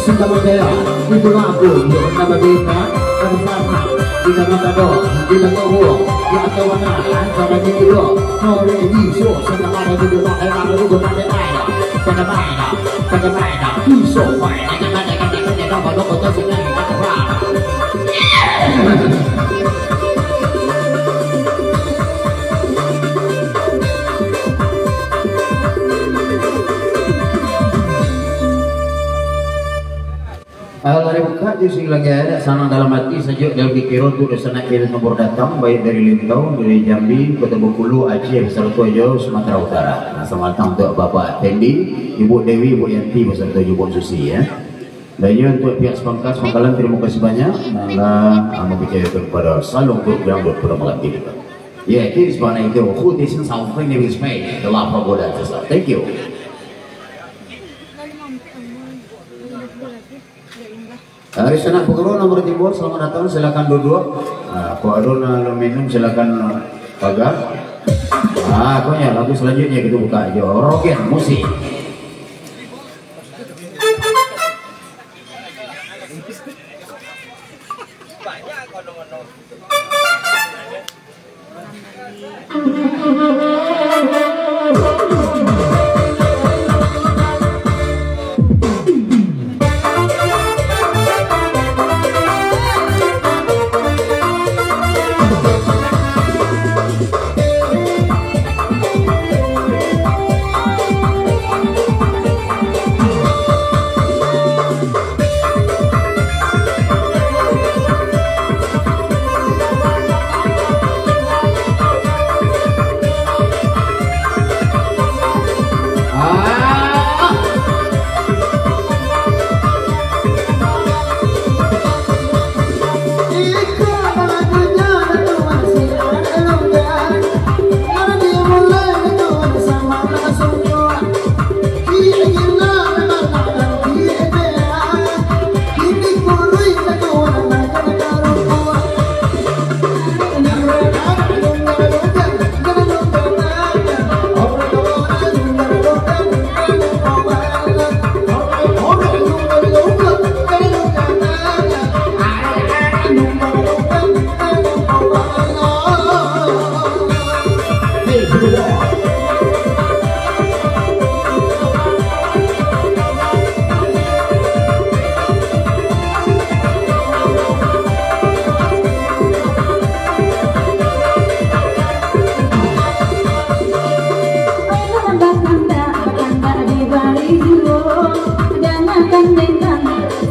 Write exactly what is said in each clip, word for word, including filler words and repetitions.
Sintama Jaya, itu lagu untuk nama bina, sama-sama. Di nama Tado, di nama Wo, di atau mana, sama di Ido, Nore, Iso, sama ada di rumah, eh, ada di rumah, eh, ada. Pada mana, pada mana, Iso, mana, mana, mana, mana, mana, mana, mana, mana, mana, mana, Ayo, mari buka. Sing langgar, sanang dalam ati, sajuak dalam pikiran, tu dunsanak kito nan baru datang, baik dari Lintau, dari Jambi, Kota Bengkulu, Aceh, sarato jo Sumatera Utara. Nah, selamat datang untuk Bapak Tendi, Ibu Dewi, Ibu Yanti, basarato jo Ibu Susi, ya. Dan juga untuk pihak Sepangkas Pangkalan, terima kasih banyak, nan lah, ah, mempercayakan kepada Salon Grup Dangdut pada malam ini. Yeah, it is one of the who this is our friend in Spain, the love of God. Thank you. Dari sanak paguru nomor timbua, selamat datang, silakan duduk. Ah, kok ado nan alun minum, silakan paga. Ah, ko nyo lagu selanjutnya kita buka jo Rogen Musik.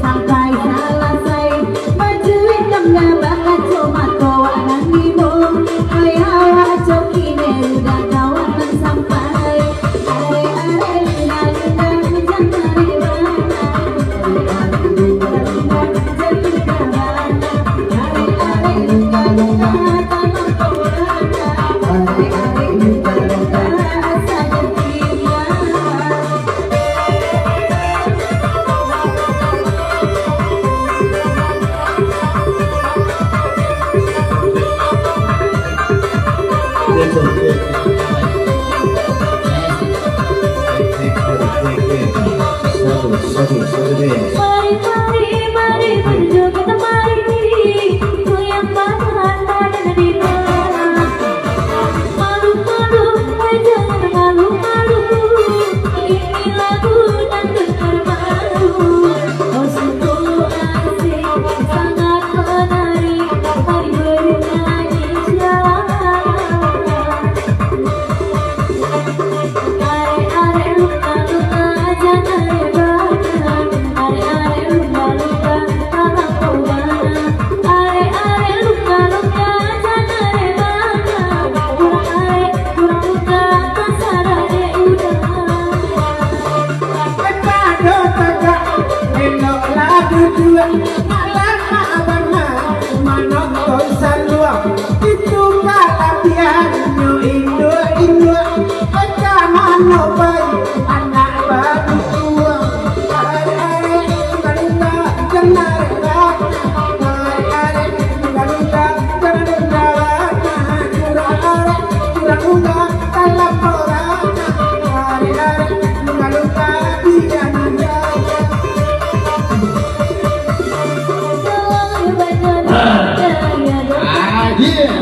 Sampai salasai, bacuik nan gabak kaco mato wak nan ibo. Ai awak coki ne udah kawan nan sampai. Arek, arek, luna, luna, hujan arek bana. Arek, arek, luna, luna, hujan arek bana. Arek, arek, luna, luna, tanah pemulana. Arek, arek, luna, luna, asa jadi. Mari, mari, mari berjoget mari, goyang badan, badan di bawah. Malu-malu, eh, jangan malu-malu. Ini lagu dangdut terbaru. Oh, sungguh asik, sangat menarik. Mari bernyanyi, jalan. Arek-arek lumba-lumba, jan arek bana. Arek-arek lumba-lumba, tanah pemulana. Arek-arek lumba-lumba, jan arek bana. Urang arek, urang lumba, tasarah dek urang. Pado tagak, eloklah duduak, nak lamak bana, manonton saluang. Itu kalabiahannyo induak-induak, ka mano pai anak baduduak. Arek-arek lumba-lumba, jan arek bana. Arek-arek lumba-lumba, jan arek bana. Urang arek, urang lumba, talaporan. Arek-arek lumba-lumba, bian lumba. Ah, yeah.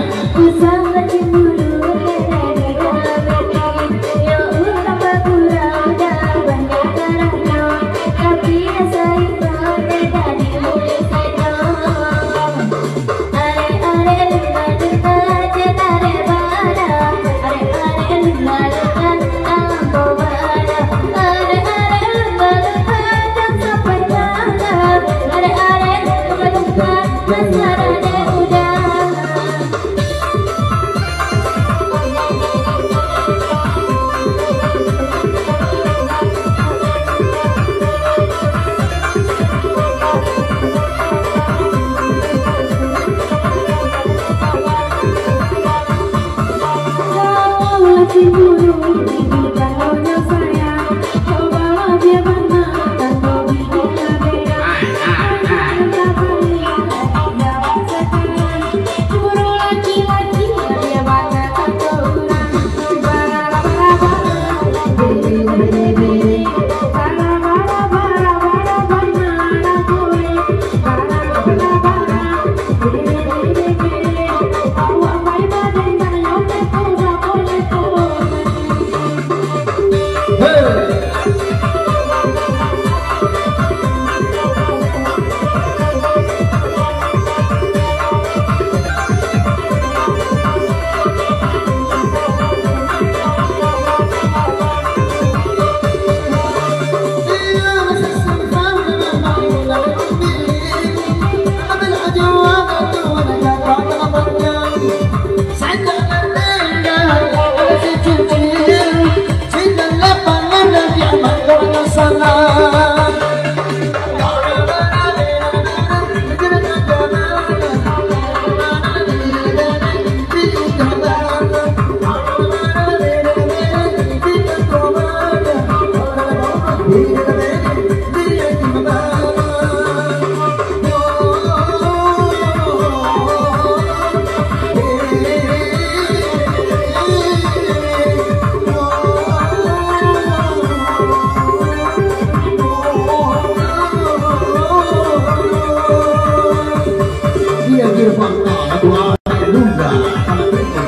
Dia gerbang dua, haleluya, haleluya.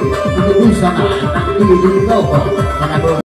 Di sana, di, di, di,